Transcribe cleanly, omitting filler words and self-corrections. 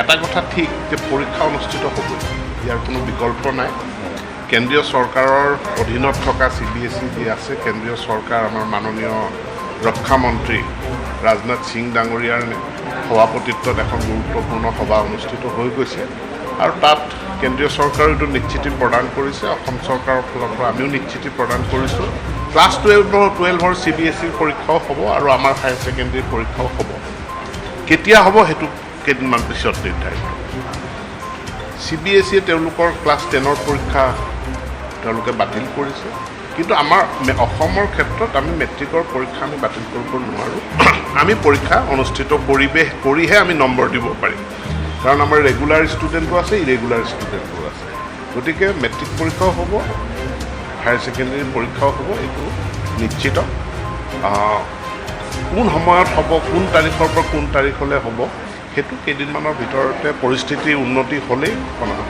এটা কথা ঠিক যে পৰীক্ষা অনুষ্ঠিত হ'বই, ইয়াৰ কোনো বিকল্প নাই। কেন্দ্ৰীয় চৰকাৰৰ অধীনত থকা চিবিএছই যি আছে, কেন্দ্ৰীয় চৰকাৰ, আমাৰ মাননীয় ৰক্ষামন্ত্ৰী ৰাজনাথ সিং ডাঙৰীয়াৰ সভাপতিত্বত এখন গুৰুত্বপূৰ্ণ সভা অনুষ্ঠিত হৈ গৈছে আৰু তাত কেন্দ্ৰীয় চৰকাৰেও এইটো নিশ্চিতি প্ৰদান কৰিছে। অসম চৰকাৰৰ ফালৰ পৰা আমিও নিশ্চিতি প্ৰদান কৰিছোঁ। ক্লাছ 12ৰ চিবিএছইৰ পৰীক্ষাও হ'ব আৰু আমাৰ হায়াৰ ছেকেণ্ডেৰী পৰীক্ষাও হ'ব। কেতিয়া হ'ব, সেইটো কেইদিনমান পিছত নিৰ্ধাৰিত। চিবিএছইয়ে তেওঁলোকৰ ক্লাছ 10ৰ পৰীক্ষা তেওঁলোকে বাতিল কৰিছে, কিন্তু আমাৰ অসমৰ ক্ষেত্ৰত আমি মেট্ৰিকৰ পৰীক্ষা আমি বাতিল কৰিব নোৱাৰোঁ। আমি পৰীক্ষা অনুষ্ঠিত কৰিহে আমি নম্বৰ দিব পাৰিম, কাৰণ আমাৰ ৰেগুলাৰ ষ্টুডেণ্টো আছে, ইৰেগুলাৰ ষ্টুডেণ্টো আছে। গতিকে মেট্ৰিক পৰীক্ষাও হ'ব, হায়াৰ ছেকেণ্ডেৰী পৰীক্ষাও হ'ব, এইটো নিশ্চিত। কোন সময়ত হ'ব, কোন তাৰিখৰ পৰা কোন তাৰিখলৈ হ'ব, সেইটো কেইদিনমানৰ ভিতৰতে পৰিস্থিতিৰ উন্নতি হ'লেই ঘোষণা হ'ব।